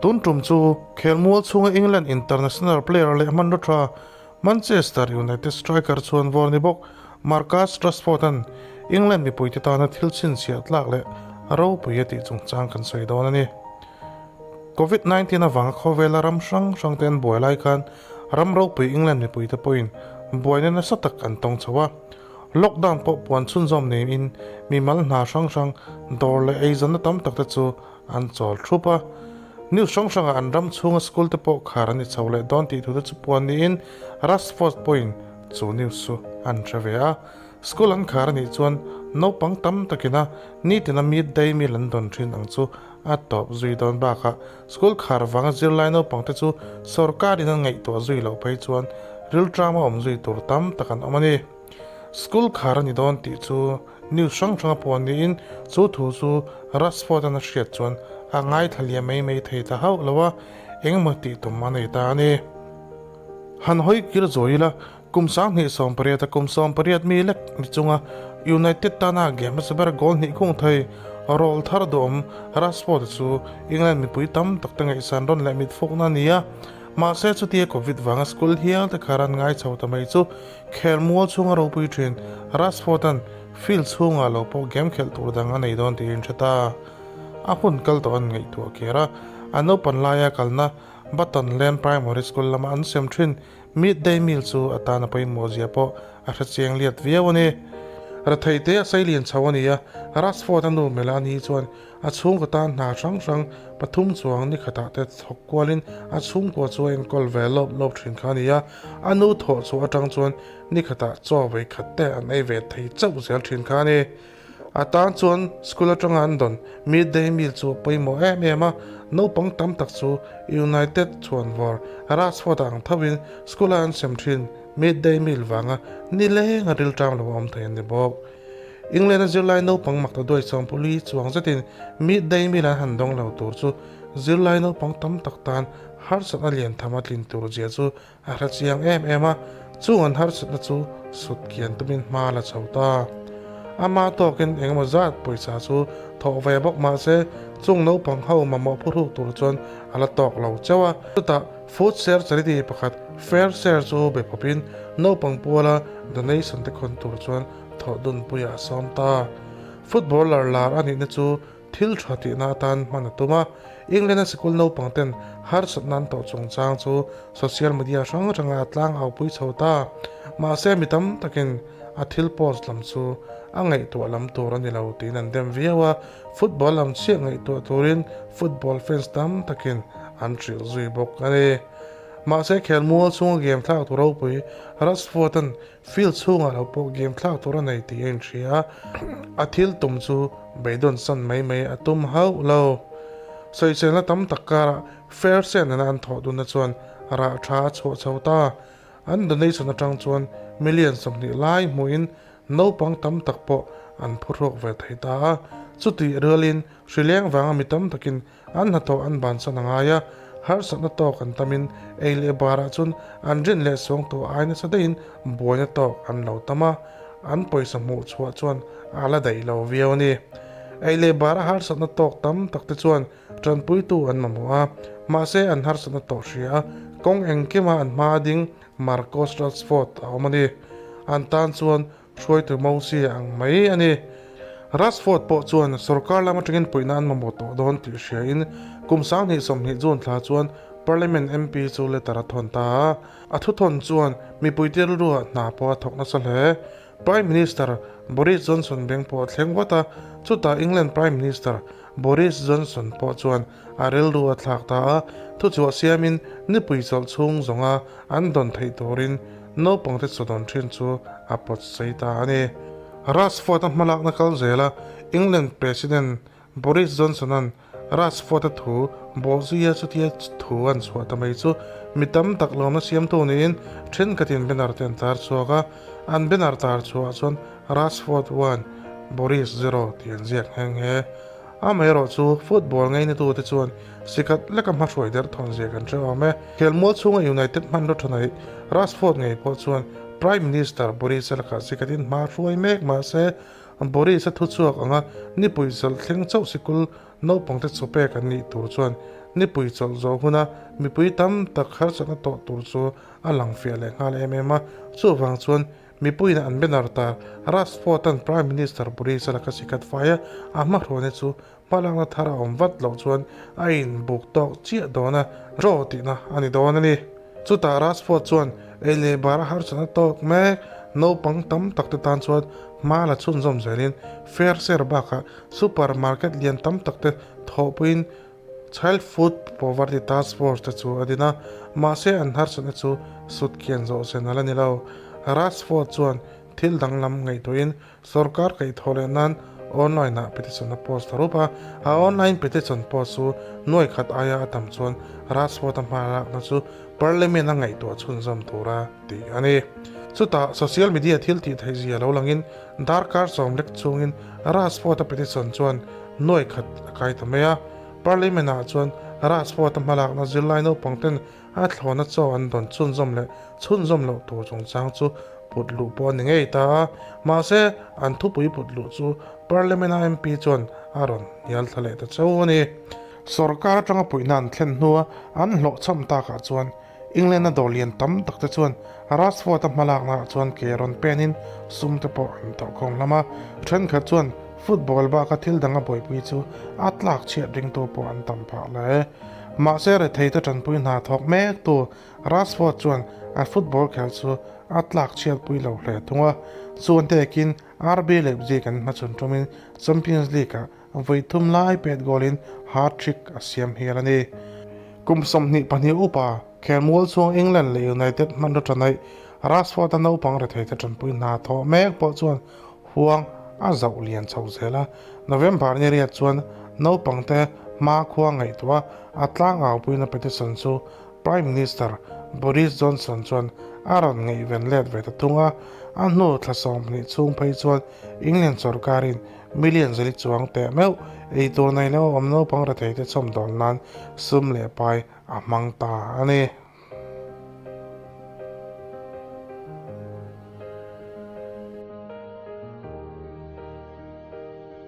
Tun tum chu khelmual chhunga England international player leh hmanraw tha Manchester United striker chhuan vawr ni bawk Marcus Rashford-a'n England mipuite tana thil chhinchhiah tlak leh ropui a tih chungchang kan sawi dawn a ni. Covid 19 avanga khawvela ram hrang hrangte an buai lai khan ram ropui England mipuite pawhin buaina nasa tak an tawng chho a. Lockdown pawh puan chhunzawm neiin mimal hna hrang hrang dawr leh eizawnna tam tak te chu an chawl thup a. News hrang hrangah an ram chhunga school te pawh khar an ni chho leh dawn tih thu te chu puan niin Rashford pawhin chu news chu an hre ve a. School an khar a nih chuan naupang tam takina nitina midday meal an dawn thin ang chu a tawp zui dawn bakah school khar vanga zirlai naupang te chu sorkarin an ngaihtuah zui loh phei chuan rilṭama awm zui tur tam tak an awm a ni. School khar a ni dawn tih chu news hrang hranga puan niin chu thu chu Rashford-a'n a hriat chuan a ngaithla liam mai mai thei ta hauh lo a, engemaw tih tum a nei ta a ni. Han hawi kir zawi ila, kum 2018 a kum 18 mi lek ni chunga United tana game hmasa ber goal hnih khung thei rawl thar duhawm Rashford-a chu England mipui tam tak te ngaihsan rawn leh mitfukna a ni a, mahse chutia Covid vanga school hial te khar an ngai chho ta mai chu Khelmual chhunga ropui thin Rashford-a'n field chhungah lo pawh game khelh tur dang a nei dawn tiin hre ta. A hun kal tawh an ngaihtuah kher a, a naupan laia kalna Button Lane Primary School lama an sem thin midday meal chu a tan a pawimawh zia pawh a hre chiang liat viau a ni. Retheite a seilian chho a ni a, Rashford-a nu Melanie chuan A chhungkaw tan hna hrang hrang pathum chuang ni khatah te thawk kualin a chhungkua chu a enkawl ve lawp lawp thin kha a ni a, a nu thawh chhuah atang chuan ni khatah chaw vei khat te an ei ve thei chauh zel thin kha a ni. A tan chuan school atanga an dawn midday meal chu a pawimawh em em a, naupang tam tak chu United chhuanvawr Rashford ang thovin school a an sem thin midday meal vanga nileng a rilṭam lo a awm thei a ni bawk. England-a zirlai naupang makta duai Sawmpuli chuang zetin midday meal an han dawng lo tur chu zirlai naupang tam tak tan harsatna lian tham a tlin tur zia chu a hre chiang em em a, chung an harsatna chu sut kian tumin hma la chho ta. Ama tawkin engemaw zat pawisa chu thawh ve bawk mah se chung naupang ho mamawh phuhruk tur chuan a la tawk lo chauh a, chutah Food Share Charity pakhat Fair Share chu be pawpin naupang puala donation te khawn tur chuan Thawh dunpuiah a sawm ta. Footballer lar a nihna chu thil tha tihna atan hman a tum a, England-a sikul naupang ten harsatna an tawh chungchang chu social media hrang hrangah a tlang aupui chho ta. Mahse mi tam takin a thil post lam chu a ngaihtuah lam tur a ni lo tiin an dem viau a, football lam chiah ngaihtuah turin football fans tam takin an hrilh zui bawk a ni. Mahse khelmual chhunga game thlak tur ropui Rashford-a'n Field chhungah lo pawh game thlak tur a nei tih a inhria a, a thil tum chu beidawn san mai mai a tum hauh lo. Sawiselna tam tak karah Fair Share nena an thawh dunna chuan rah tha a chhuah chho ta. An donation atang chuan million 20 lai hmuhin naupang tam tak pawh an phuhruak ve thei ta a, chutih rialin hrileng vanga mi tam takin An hnathawh an bansan a ngai a, harsatna tawk an tamin ei leh barah chuan an rin leh suang tawh ai nasa daihin buaina tawk an lo tam a, an pawisa hmuh chhuah chuan a la daih lo viau a ni. Ei leh bara harsatna tawk tam tak te chuan tanpuitu an mamawh a, mahse an harsatna tawh hria a, kawng engkima an hma ding Marcos Rashford a awm a ni. An tan chuan Hruaitu Mosia ang mai a ni. Rashford pawh chuan sorkar lam atangin puihna an mamawh tawh dawn tih hriain kum 2020 June thla chuan Parliament MP chu letter a thawn ta a. A thuthawn chuan mipuite rilruah hna pawh a thawk nasa hle. Prime Minister Boris Johnson beng pawh a thleng vat a, chutah England Prime Minister Boris Johnson pawh chuan a rilru a thlak ta a, thuchhuah siamin nipui chawlh chhung zawnga an dawn theih turin Naupangte chawdawn thin chu a pawt sei ta a ni. Rashford-a hmalakna kal zela England President Boris Johnson-a'n Rashford-a thu bawhzuia chutia thu an chhuah ta mai chu mi tam tak lawmna siamtu niin thenkhatin banner te an tar chhuak a, an banner tar chhuahah chuan Rashford one, Boris zero tih an ziak nghe nghe. Amaherawh chu football ngainatute chuan sikhat leka hmahruai der thawn zia kan hre awm e. Khelmual chhunga United hmanraw tha nei Rashford ngei pawh chuan Prime Minister Boris a lakah sikhatin hma hruai mek mahse. Boris-a thuchhuak anga nipui chawlh thleng chauh sikul naupangte chaw pek an nih tur chuan nipui chawlh zawh huna mipui tam tak harsatna tawh tur chu a lang fiah leh nghal em em a. Chuvang chuan mipuiin an banner tar Rashford-a'n Prime Minister Boris-a laka sikhat faia a hmahruaina chu Hmalakna thar a awm vat loh chuan a inbuk tawk chiah dawn a, draw tihna a ni dawn a ni. Chutah Rashford chuan ei leh bar a harsatna tawk mek naupang tam tak te tan chuan hma la chhunzawm zelin fair share bakah super market lian tam tak te thawhpuiin Child Food Poverty Task Force te chu a din a, mahse an harsatna chu sut kian zawh zen a la ni lo. Rashford chuan thil danglam ngaihtuahin Sorkar kaihthawh leh nan online ah petition a post ta rup a, a online petition post chu nuai khat aia a tam chuan Rashford-a hma lakna chu Parliament a ngaihtuah chhunzawm tura tih a ni. Chutah social media thil tih theih zia lo langin darkar sawm lek chungin Rashford-a petition chuan nuai khat a kai ta mai a, Parliament ah chuan Rashford-a hma lakna zirlai naupang ten A thlawhna chaw an dawn chhunzawm leh chhunzawm loh tur chungchang chu put luh pawh a ni ngei ta a, mahse an thupui put luh chu Parliament-a MP chuan a rawn hnial thla leh ta cheu a ni. Sorkar atanga puihna an thlen hnua an hlawhchham takah chuan England-a dawr lian tam tak te chuan Rashford-a hmalaknaah chuan ke rawn penin sum te pawh an tawhkhawm hlawm a, thenkhat chuan football baka thil danga buaipui chu a tlak chhiat ringtu pawh an tam phah hle. Mahse retheite tanpui hna thawk mek tu Rashford chuan a football khel chu a tlak chhiatpui lo hle thung a, chuan tekin RB Leipzig an hmachhawn tumin Champions League-ah vawi thum lai pet goal-in hat-trick a siam hial a ni. Kum 22 upa khelmual chhuang England leh United hmanraw tanaih Rashford-a naupang retheite tanpui hna thawh mek pawh chuan Huang a zauh lian chho zel a, November ni riat chuan naupangte hmakhua ngaihtuah a tlangaupuina petition chu Prime Minister Boris Johnson chuan a rawn ngaihven let ve ta thung a, a hnu thla 20 chhung phei chuan England sorkarin million zali chuang teh meuh eitur nei lo awm naupang retheite chhawmdawl nan sum leh pai a hmang ta a ni.